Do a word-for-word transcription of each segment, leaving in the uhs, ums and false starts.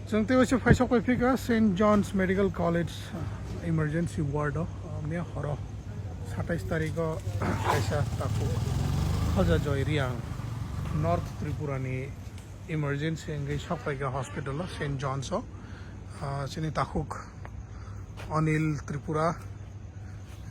Chwng tei waisa phaisok pai phika Saint John's Medical College, uh, emergency ward o, uh, miya horo satais tarikh o kaisa takhuk Khoja Joy Riang, North Tripura ni emergency wngwi sok paikha hospital o, Saint John's o. Uh, chini takhuk Anil Tripura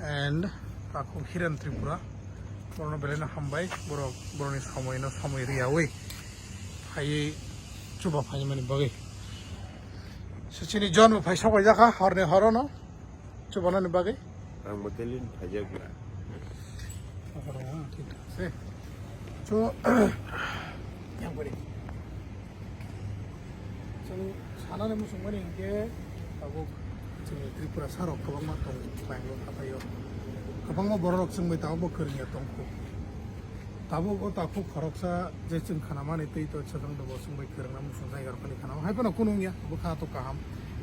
and takhuk Hiren Tripura. Borokno belai no hambai, borok borokni somoi no somoi riyawi phaiwi chuba phaimani bagwi. So chini John bo phai sok pai jakha horni horo no chubanani bagwi. Ang bo telin phaijakna. Horo, ah, thik thak se. So, yang pari. Chwng sanani muchungmani hinkhe tabuk chini Tripura sarok kwbangma tongo, Bangalore hathai o. Kwbangma bororok chwngbai tabukbo kwrwngya tongkhu. Tabuk o takhuk khoroksa je chwng khanamani twi to chwng bo chwngbai kwrwngna muchungjak, yorokni khanao hai phano kunu wngya, bwkha to kaham.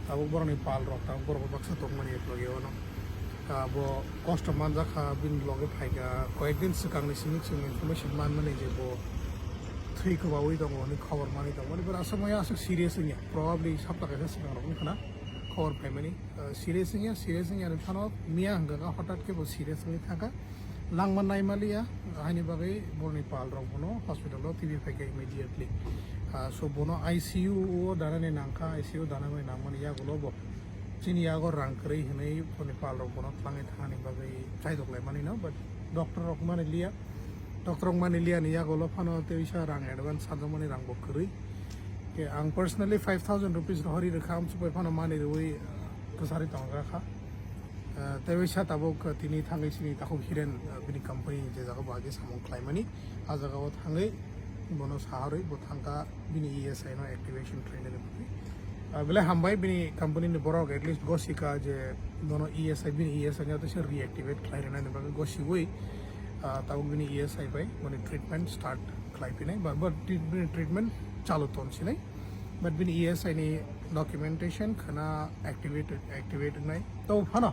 Tabuk borokni pal rok, tabuk borok baksa tongmani eklogi ono. Ah, bo kosto manjak kha, bini loge phaikha, koyekdin swkangni simi chwng information manmani je bo thwi kwbaui tongo hwnwi khobor manwi tongo. Mani bwrwi aswk maya aswk serious wngya, probably sapta kaisa swkang rok wngkhana khobor phaimani. Ah, serious wngya, serious wngya hwnwi phano miya hwnkha kha hotat khe bo serious wngwi thangkha. Langma naimaliya, haini bagwi boroni pal rok bono hospital o twiwi phaikha immediately. Ah, so bono I C U o danani nangkha, I C U danani nangmani yagulo bo chini yago rang kwrwi hwnwi boroni pal rok bono twlangwi thangani bagwi chaidok laimani no, but doctor rok mani liya, doctor rok mani liya ni yagulo phano tei bisa rang advance sanjakmani rang bo kwrwi. Ke ang personally five thousand rupees rohori rwkha, amsuk bai phano mani rwui, ah, kwchari tongkha kha. Ah, tei waisa tabuk, ah, tini thangwi chini takhuk Hiren, ah, bini company je jaga bo age samung khlaimani, ah jaga o thangwi bono saharwi bo thangkha bini E S I no activation khlainani bagwi. Ah, belai hambai bini company ni borok at least gosika je bono E S I, bini E S I no tei se reactivate khlai rwnani bagwi gosiwi, ah, tabuk bini E S I bai boni treatment start khlai phinai ba, ba treat-, bini treatment chalu ton sinai. But bini E S I ni documentation khana activate, activate wngnai. To phano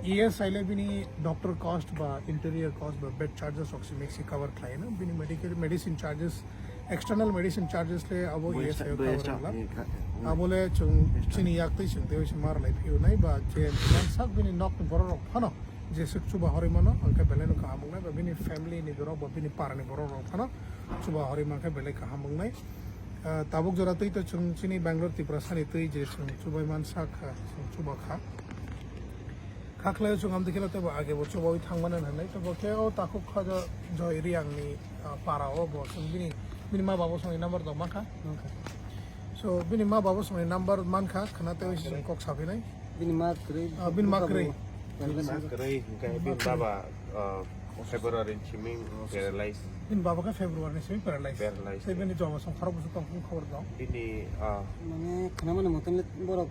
E S I le bini doctor cost ba interior cost ba bed charges rok si mixi cover khlaino. Bini medical, medicine charges, external medicine charges le abo E S I o cover wngla. Abo le chwng chini yak twi chwng tei se mar lai phiyo nai ba je man sak bini nok ni borok rok phano jeswk chuba horwi mano, hwnkhe belai no kaham wngnai ba bini family ni borok ba bini para ni borok rok phano chuba horwi mankhe belai kaham wngnai. Ah, tabuk jora twi to chwng chini Bangalore Tiprasa ni twi je chwng chubai mansa kha, chwng chuba kha. Khaklai chwng amtwi kheno teibo age bo chubaui thangmani hinwi to bo khe o takhuk Khoja Joy Riang ni, ah, para o bo chwng bini, bini ma babo songni number tong mankha. Mankha. So bini ma babo songni number mankha, khna tei chwng kok saphinai. Bini ma kwrwi. Ah, bini ma kwrwi. Bini ma kwrwi, hwnkhe bini baba, ah, February ni simi paralyze. Bini baba khe February ni simi paralyze. Paralyze. Tei bini joba song khorok bwswk tong, khobor dong. Bini, ah, mane khwnamani moton le borok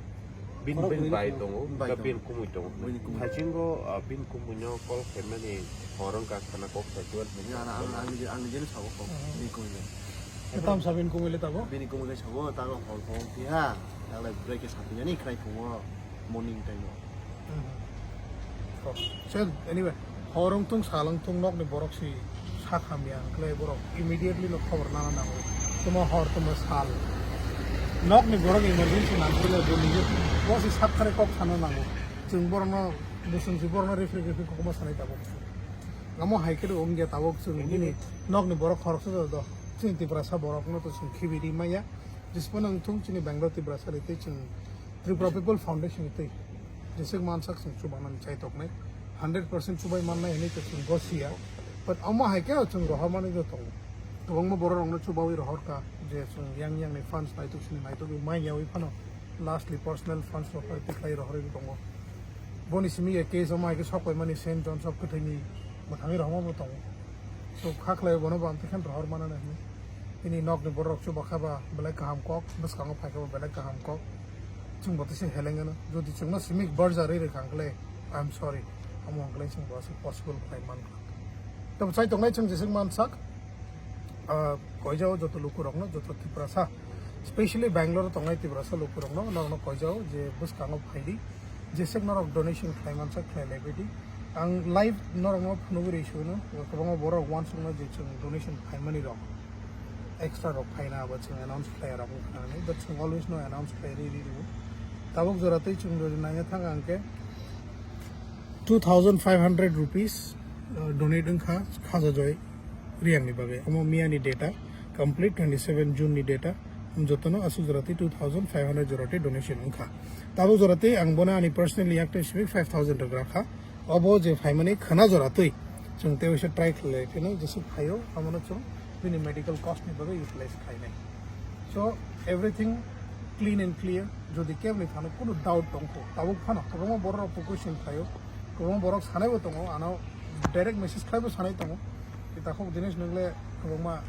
bini, khorok bini bwrwi bai tongo, bai tongo. Bini kumui tongo. Bini kumui. Hachingo, ah, bini kumui no call khaimani hor wngkha khana kok sai twelve. Ani, ani, ani, ani jeni sabo kok. Mhm. Bini kumui no. Tam sa bini kumui le tabo? Bini kumui le sabo, tago hor phone phiya. Tagle break e sapinani khrai phungo. Morning time o. Mhm. So, anyway, hor wng thung, sal wng thung, nokni borok si sak hamya, hwnkhe borok immediately no khobor nana nango. Tamo hor, tamo sal. Nokni borok emergency nangkhe le bo nini bo si sak khare kok sana nango. Chwng borokno, bo chwng si borokno refer refer kokma sanai tabuk. Amo hai khe wngya tabuk chwng bini nokni borok khoroksa do. Chini Tiprasa borokno to chwng khibi ri maya. Jismano wng thung chini Bangalore Tiprasa ri tei chwng Tripura People Foundation twi jeswk mansak chwng chubanani chaitoknai, hundred percent chubai mannai hinwi to chwng gosiya. But omo hai khe chwng rohormani do tongo. Kwbangma borok rokno chubawi rohorkha je chwng yang yang ni funds naitok sini naitokwi manya wi phano lastly personal funds rok bai tikhlai rohorwi tongo. Boni simi ya case omo hai khe sok paimani Saint John's of Kwthwini mwthangwi rohorma bo tongo. So kha khlai bono bo amtwi khe rohor mana nai hinwi. Bini nokni borok chuba kha ba belai kaham kok, bwskango phai kha ba belai kaham kok. Chwng bo tisa heleng ano. Jodi chwngno simi barja rwi rwkha hwnkhe, I'm sorry. Amo hwnkhe chwng bo aswk possible khlai mankha. Tamo chai tongnai chwng jeswk mansak, ah, koijao joto lukurokno, joto Tiprasa, specially Bangalore tongnai Tiprasa lukurokno, norokno koijao je bwskango phaidi, jeswk norok donation khlai mansak khlai lai baidi. Ang live norokno phunugwi rwi sugino, kwbangma borok uansukno je chwng donation khlaimani rok. extra rok phaina abo chwng announce khlai rok wngkha nani, but chwng always no announce khlai ri ri rio. Tabuk jora tei chwng jodi naina thang ang khe two thousand five hundred rupees, uh, donate wngkha Khaja Joy Reang ni bagwi. Omo miya ni data, complete twenty seven June ni data. Jotono aswk jora tei two thousand five hundred jora tei donation wngkha. Tabuk jora tei ang bono ani personally yaktai simi five thousand rok rakha. Obo je phaimani khwna jora twi chwng tei waisa try khlai phino jesuk phaio, abono chwng bini medical cost ni bagwi utilize khlainai. So everything clean and clear. Jodi kebni thano kuno doubt tongkho, tabuk phano kwbangma borok rok question khlaio, kwbangma borok sanaibo tongo, ano direct message khlaibo sanai tongo. Takhuk jinis nwngle kwbangma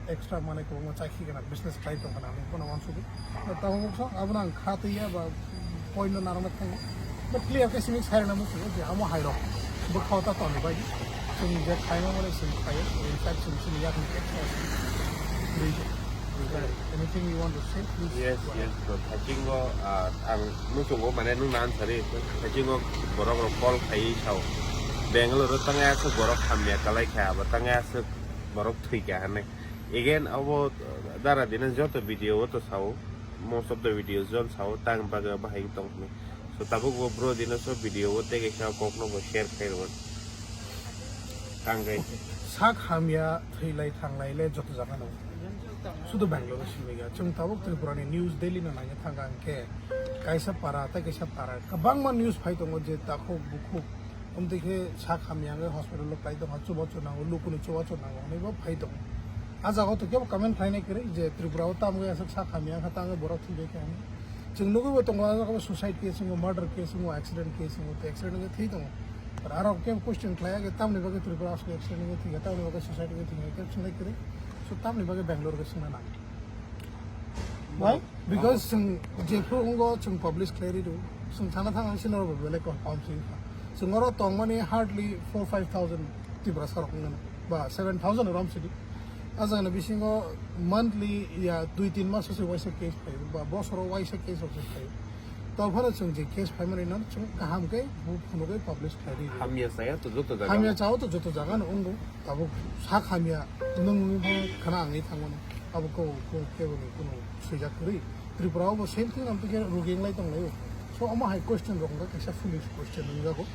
extra mane kwbangma chakhi gana business khlai tong khana, ang bono uansukgo. Tabuk so abono ang kha twi ya ba point no narwkna thango. But clear khe simi sai rwna muchungo je amo hai rok bwkha o ta toni bai. Chwng je khaima mane chwng khaio. In fact, chwng chini yakni extra. Anything you want to say, please. Yes, go ahead. Yes, bro. Thaiching o, ah, ang muchungo mane nung nan sari. Thaiching o borok rok call khai sao. Bangalore o tangya se borok hamya kalai kha, abo tangya se borok thwi kha hane. Again, abo dara dina joto video o to sao. Most of the videos jon sao, tang bagwi bahai tong hwnwi. So, tabuk bo bro dino so video o tei kaisa kokno bo share khai rwo. Tang khe. Sak hamya thwilai thanglai le joto jaga no. Sudu Bangalore o simi ga. Chwng tabuk Tripura ni news daily no naina thang ang khe. Kaisa para tei kaisa para. Kwbangma news phai tongo je takhuk bukhuk. Omtwi khe sak hamya wngwi hospital o kai tongkha, chubachu nango, lukuni chubachu nango hwnwi bo phai tongo. A jaga o to kebo comment khlainai kwrwi je Tripura o tamo aswk sak hamya wngkha, tamo borok thwi bai kha hwnwi. Chwng nugwi bo tongo, a jaga o suicide case wngo, murder case wngo, accident case wngo, tei accident wngwi thwi tongo. Aro kebo question khlai ya khe tamni bagwi Tripura aswk accident wngwi thwi kha, tamni bagwi suicide wngwi thwi kha, kebo swngwi kwrwi. So tamni bagwi Bangalore khe swngna nango. Why? Because chwng jephru wngo chwng publish khlai ri rw. Chwng sana thang ang sino rw belai confirm si kha. Chwng oro tongmani hardly four five thousand Tiprasa rok wngmano. Ba seven thousand rom sidi. A jagani bisingo monthly ya dui tin mas se waisa case phaio, ba bosoro waisa case rok se phaio. Tobphano chwng je case phaimani no chwng kaham khe bu phunugwi publish khlai ri rw. Hamya chaya to joto jaga. Hamya chao to joto jaga no wngo. Tabuk sak hamya nwng wngwi bo khna angwi thangmano. Abo kebo, kebo, kebo ni kuno swijak kwrwi. Tripura o bo same thing, amtwi khe rugi wnglai tonglaio. So, omo hai question rok wngkha kaisa foolish question wngjago.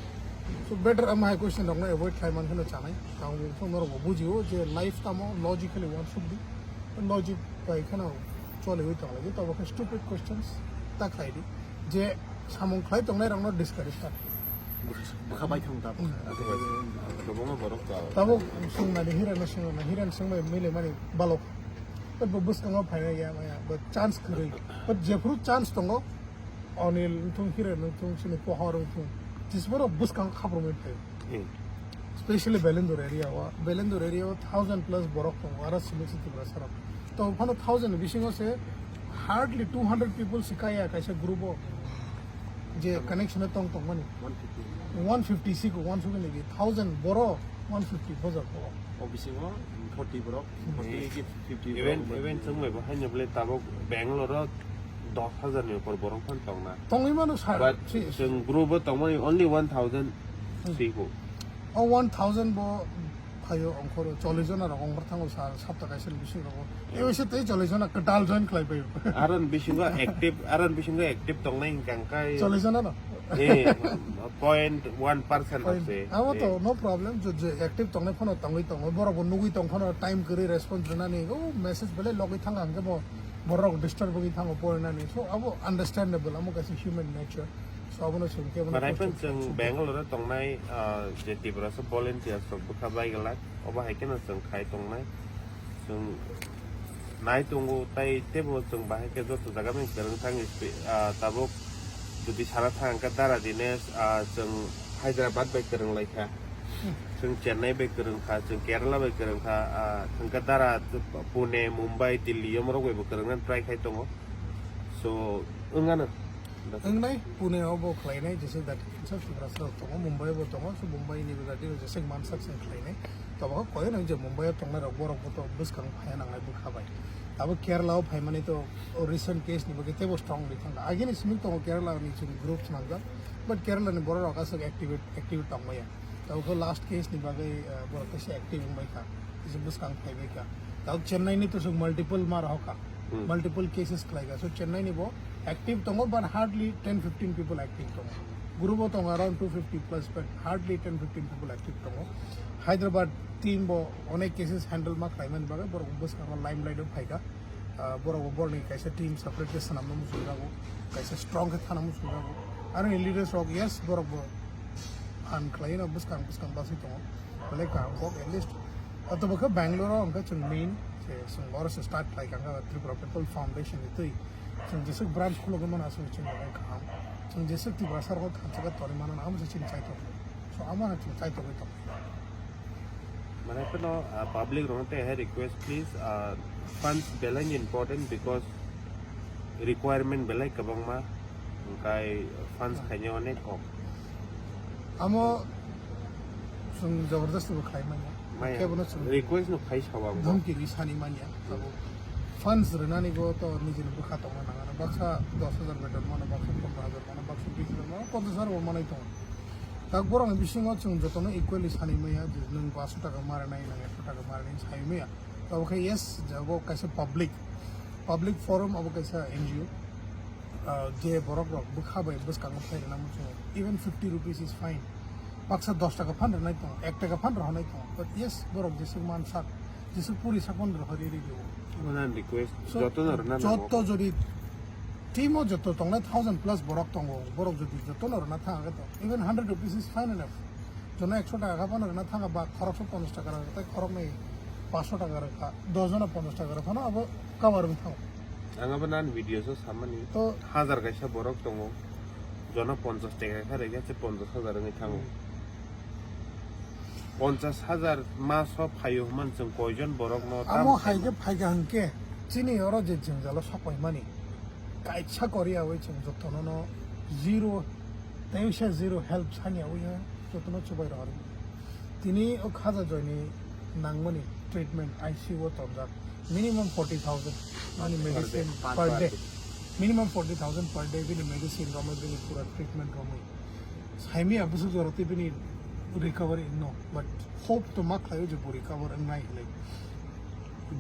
So, better omo hai question rokno avoid khlai man kheno chanai. Tamo wngkha norok bo bujio je life tamo logically one should be. Logic bai kheno choliwi tonglaio. Tabo khe stupid questions ta khlai di. Je samung khlai tongnai rokno discourage ta. Bwkha bai thang ta. Hmm. Kwbangma borok ta. Tabo swngnani hira no swngnani hira no swngbai mile mani balok. But bo bwskango phainai ya maya, but chance kwrwi. But jephru chance tongo, Anil wngthung, Hiren wngthung, chini Pohor wngthung, jismoro bwskango khaprumwi phaio. Hmm. Specially Belindor area o, Belindor area o thousand plus borok tongo, aro simi si Tiprasa rok. To phano thousand bisingo se hardly two hundred people si kaya kaisa group o je connection o tong tongmani. One fifty. One fifty si ko, one fifty ni thousand borok, one fifty bojak borok. O bisingo forty borok, forty ki fifty borok. Even, even chwng bai bo haino bole tabuk Bangalore o dos hajar ni upor borok phan tongna. Tongwi mano sir. But si, si. Chwng group o tongmani only one thousand Hmm. si ko. O one thousand bo phaio ongkhoro chollish jona rok ongkhor thango sir, sapta kaisa ni bisingo. Ei waisa tei chollish jona kwtal join khlai paio. Aron bisingo active, aron bisingo active tongnai hingka hingkai. Chollish jona no? Eh, point one percent Point. Ase. Abo to Eh. no problem, je, je active tongnai phano tongwi tongo, borok bo nugwi tong phano time kwrwi response rwnani, o message belai logwi thang ang khe bo borok disturb wngwi thango porinani. So abo understandable, amo kaisa human nature. So abono chwng khe bono Manai question phan chwng chwng Bangalore o tongnai, ah, je Tiprasa volunteers rok bwkha bai glak, obo hai kheno chwng khai tongnai. Chwng nai tongo tai teibo chwng bahai khe joto jaga bai kwrwng thang spe-, ah, tabuk jodi sana thang khe Dara Dinesh, ah, chwng Hyderabad bai kwrwng lai kha. Chwng Chennai bai kwrwng kha, chwng Kerala bai kwrwng kha, ah, thang khe Dara Pune, Mumbai, Delhi omorok bai bo kwrwng nani try khai tongo. So, wng ano. Wngnai, Pune o bo khlainai, jesa that kinsa Tiprasa rok tongo, Mumbai bo tongo, so Mumbai ni bo that jesa mansak se khlainai. Tobo koi nang je Mumbai o tongnai rok, borok bo to bwskang phaiya nangnai bwkha bai. Abo Kerala o phaimani to recent case ni bagwi teibo strong ri thangkha. Agini simi tongo Kerala ni chini group swnamjak, but Kerala ni borok rok aswk active, active tongmaya. Tabuk last case ni bagwi, ah, borok kaisa active wngbai kha, kisa bwskang phaibai kha. Tao Chennai ni to sung multiple mar hoka, Hmm. multiple cases khlai ka. So Chennai ni bo active tongo, but hardly ten fifteen people active tongo. Group o tongo around two fifty plus, but hardly ten fifteen people active tongo. Hyderabad team bo onek cases handle ma khlai mani bagwi borok bwskango limelight o phai ka. Ah, borok bo borok ni kaisa team separate khe swnamna muchung jago, kaisa strong khe thana muchung jago. Ani leaders rok, yes, borok bo phan khlai no bwskang bwskang basui tongo. Belai kaham kok, at least. Atobo khe Bangalore o hwnkhe chwng main, je chwng oro se start khlai kha, Tripura People Foundation ni twi. Chwng jeswk branch khulogwi mano aswk chini bagwi kaham. Chwng jeswk Tiprasa rok thansa khe tonwi mano, amo se chini chaitok. So, amo no chwng chaitogwi tong. Mane kheno, ah, public rokno tei hai request, please, ah, funds belai important because requirement belai kwbangma, hwnkhe funds khaina onek kok. Amo chwng jabardasti bo khlai manya. Maya. Kebono chwng request no khai sawa bo. Dhumki ri sani manya. Abo funds rwnani bo to nijini bwkha tongna nangano. Baksa dos hajar beton mano, baksa pondro hajar mano, baksa bis hajar mano, ponchash hajar bo manai tongo. Tak borokni bisingo chwng jotono equally sani maya, je nwng paanch sho taka ma rwnai, nwng ekso taka ma rwnai sai maya. Abo khe yes, abo kaisa public, public forum, abo kaisa N G O. Ah, je borok rok bwkha bai bwskango phai rwna muchungo, even fifty rupees is fine. Baksa dos taka phan rwnai tongo, ek taka phan rwnai tongo. But yes, borok jeswk man sak, jeswk puri sak phan rwhari ri dio. Abo nang request, So, jotono rwna nango. Joto jodi team o joto tongnai thousand plus borok tongo, borok jodi jotono rwna thang khe to, even hundred rupees is fine enough. Jono ekso taka kha phano rwna thang ba khoroksa ponchash taka rwkha, tei khoroknwi paanch sho taka rwkha, dos jona ponchash taka rwkha phano abo cover wng thango. Ang abo nan video so samani. To hajar kaisa borok tongo. Jono ponchash taka kha rega se ponchash hajar wngwi thango. Hmm. Ponchash hajar maso phaio hwnman chwng koijon borokno amo tam hai khe phaikha hwnkhe chini oro je jwngjalo sokoimani kaisa koriyawi chwng jotono no zero, teisa zero help saniyawi jotono chubai rohorwi. Tini o khaja joini nangmani treatment I C U o tonjak. Minimum forty thousand mani medicine per day. Minimum forty thousand per day bini medicine romwi bini pura treatment romwi. Saimia bwswk jora tei bini recovery wngno, but hope to ma khlaio je bo recover wngnai hinwi.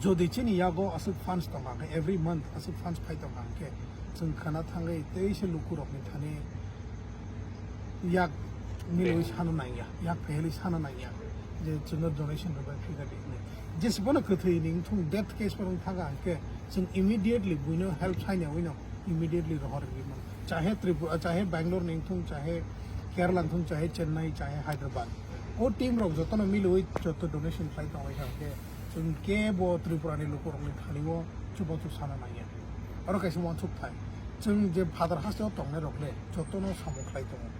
Jodi chini yago aswk funds tongkha hwnkhe, every month aswk funds phai tongkha hwnkhe, chwng khana thangwi tei se lukurokni thani yak milwi sana nangya, yak phehelwi sana nangya je chwngno donation rwbai phikha di hinwi. Jesebono kwthwi ni wngthung, death case phano wngthangkha hwnkhe chwng immediately buino help sainyawi no immediately rohor rwgwi mano. Chahe Tripura, chahe Bangalore ni wngthung, chahe Kerala wngthung, chahe Chennai, chahe Hyderabad. O team rok jotono milwi joto donation khlai tonglaikha hwnkhe chwng kebo Tripura ni lukurokni thani o chubachu sana nangya. Oro kaisa uansuk thai. Chwng je phatar hasteo tongnai rok le jotono samung khlai tongo.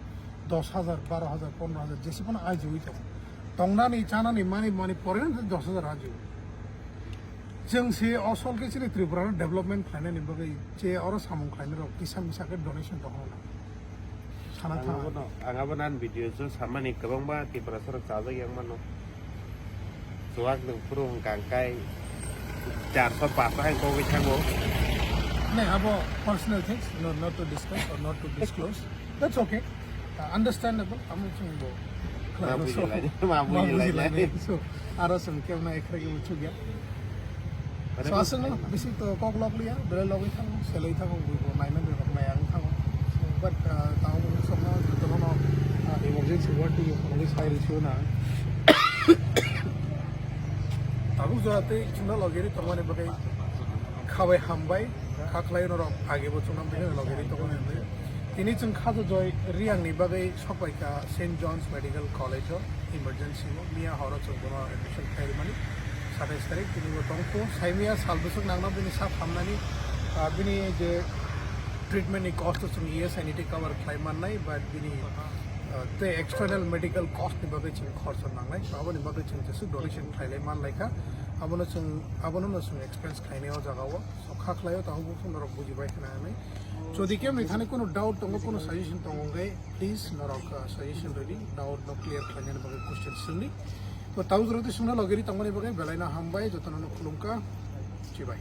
Dos hajar, baro hajar, pondro hajar, jesebono ajiwi tongo. Tongnani, chanani, mani, mani, poreng dos hajar ajiwi. Chwng se osol khe chini Tripura no development khlainani bagwi che oro samung khlainai rok kisa misa khe donation rohorna. Sana Ang thang. Abono, ang abo nan video so samani kwbangma Tiprasa rok chajak yang mano. Chuwak nwng phuru hwnkha hwnkhe charso paso hai kogwi thango. Ne, abo personal things, no, not to discuss or not to disclose. That's okay. Uh, understandable. Amo chwng bo. Ma bujilai, ma bujilai. So, aro chwng kebo na ekra kebo chukya. So, aswk no, bisi to kok lok liya, belai logwi thango, selai thango, bui bo naimani rok nai ang thango. So, but, uh, tamo mung sokno, jotono no, uh, emergency ward to you, always high ratio na. Tabuk jora tei chwngno logeri tongmani bagwi khabai hambai, kha khlai norok age bo chwngno bini logeri tongmani bagwi. Tini chwng khajo joi Riyang ni bagwi sokpai kha Saint John's Medical College o emergency o. Miya horo chwng bono admission khlai rwmani satais tarik tini bo tongkho. Saimiya sal bwswk nangno bini sak hamnani, ah, bini je treatment ni cost o chwng E S I ni tei cover khlai mannai, but bini, ah, tei external medical cost ni bagwi chwng khorsa nangnai. So aboni bagwi chwng jeswk donation khlailai manlaikha. Abono chwng, abono no chwng expense khlainai o jaga o. So kha khlai o, tabuk bo norok bujibai khna hinwi. Jodi kemni thani kono doubt tongo, kono suggestion tongo hwnkhe, please norok, uh, suggestion rwdi, doubt no clear khlainani bagwi question swngdi. To tabuk jora tei swngna logeri tongmani bagwi belai no hambai, jotono no khulumkha, chibai.